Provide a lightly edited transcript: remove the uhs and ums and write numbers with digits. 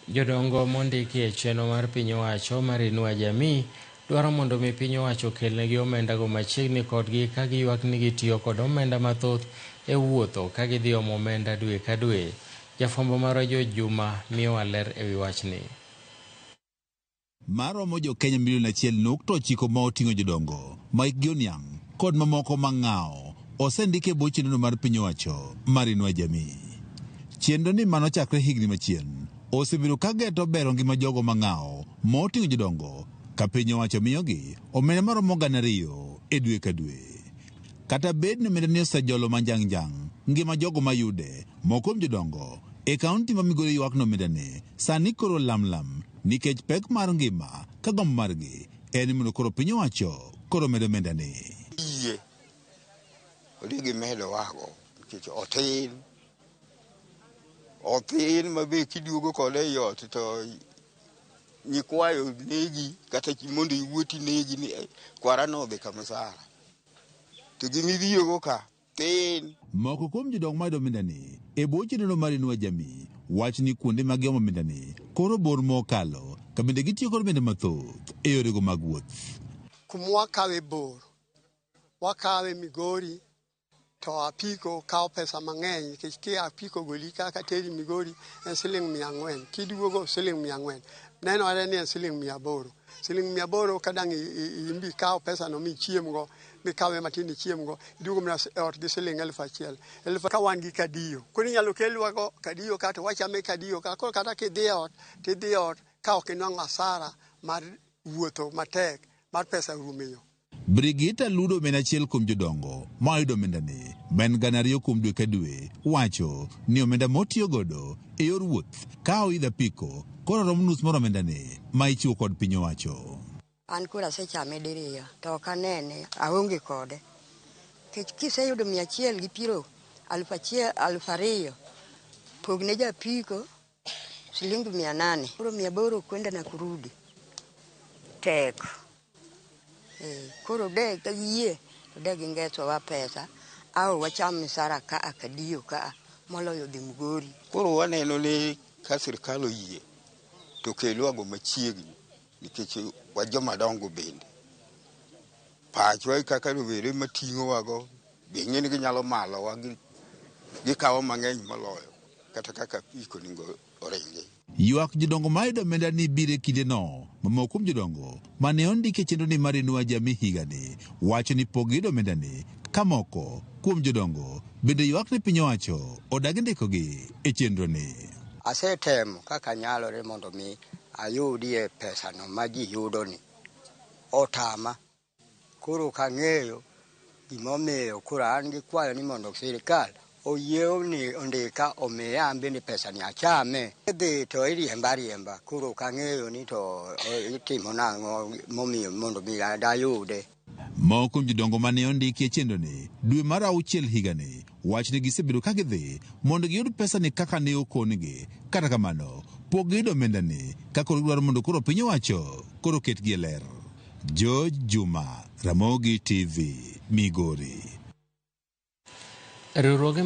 Jodongo mondiki e chenro mar piny owacho mar Inua Jamii dwaro mondo mi piny owacho okelnegi omendago machiegni kodgi ka giywak ni gitiyo kod omenda mathoth e wuotho ka gidhi omo omenda dwe ka dwe. Jafwambo marwa George Juma miyowa ler e wi wachni. Maromo jo Kenya milion 1.9 ma oting'o jodongo ma hikgi oniang' kod mamoko mang'awo osendik e bwo chenrono mar piny owacho mar Inua Jamii. Chenro ni manochakre higni machien osebedo ka geto bero ngima jogo mang'awo ma oting'o jodongo ka piny owacho miyogi omenda maromo 2,000 e dwe ka dwe. Kata bed ni omenda ni osejolo manjang' ngima jogo mayude, moko kuom jodongo e kaunti ma Migori ywak ni omenda ni sani koro lamlam nikech pek mar ngima ka gombo margi en ni mondo koro piny owacho koro med omenda ni. Yie odhi gimedowago nikech otin othin ma be kiduogo kode ei ot to nyikwayo negi kata mondo iwuoti negi ni kwara nodhi ka msara to gimibiro ka tin. Moko kuom jodongo mayudo omenda ni e bwo chenro mar Inua Jamii wach ni kuonde ma giomo omenda ni koro bor mokalo ka bende gitiyo kod omenda mathoth e yorego mag wuoth. Kuma wakawe bor, wakawe Migori to apiko kawo pesa mang'eny nikech ki apiko goli kaka teri Migori en siling 400, kiduogo siling 400, nenore ni en siling 800. Siling 800 ka dang' imbi ikaw pesano michiemgo, mikawe matin ichiemgo, iduogo mana e ot gi siling 1000. Elfu ka wan gi kadiyo. Koro inyalo kelwago kadiyo ka to wachame kadiyo ka. Koro kata kidhi e ot, tidhi e ot ka ok inwang'o asara mar wuotho matek mar pesa rumo e yo. Brigita Ludo en achiel kuom jodongo ma oyudo omenda ni ma en 2,000 kuom dwe ka dwe wacho ni omenda motiyo godo e yor wuoth ka oidho apiko koro romo nus mar omenda ni ma ichiwo kod piny owacho. An koro asechame diriyo to ok anene, aonge kode. Nikech kiseyudo 120, 1000, 2,000, pogne japiko siling 800. Koro 800 kwenda na kurudi. Tek. Koro de ka giyie to de gingeswa pesa au wacham misara ka akadiyo ka moloyo dhi Migori. Koro waneno ni ka sirkal oyie to kelwago machiegni nikech wa joma dongo bende. Pachwa kaka rowere mating'owago be ing'e ni ginyalo malowa gikawo mang'eny moloyo kata kaka apiko onego oringi. Ywak jodongo mayudo omenda ni biro e kindeno ma moko kuom jodongo mane ondiki e chenro ni mar Inua Jamii higani wacho ni pok giyudo omenda ni ka moko kuom jodongo bende ywak ni piny owacho odagi ndikogi e chenro ni. Asetemo kaka nyalore mondo mi ayudie pesano ma ji yudo ni. Otama. Koro ok ang'eyo gimomiyo koro an gi kwayo ni mondo sirikal oyie ni ondika omiya an bende pesani achame. Idhi to iriemba ariemba koro ok ang'eyo ni to itimo nang'o momiyo mondo mi dayude. Moko kuom jodongo mane ondiki e chenro ni dwe mar auchiel higani wach ni gisebedo ka gidhi mondo giyud pesa ni kaka ne okongi. Kata kamano pok giyudo omenda ni ka koro gidwaro mondo koro piny owacho koro ketgi e ler. George Juma, Ramogi TV, Migori. Riwruoge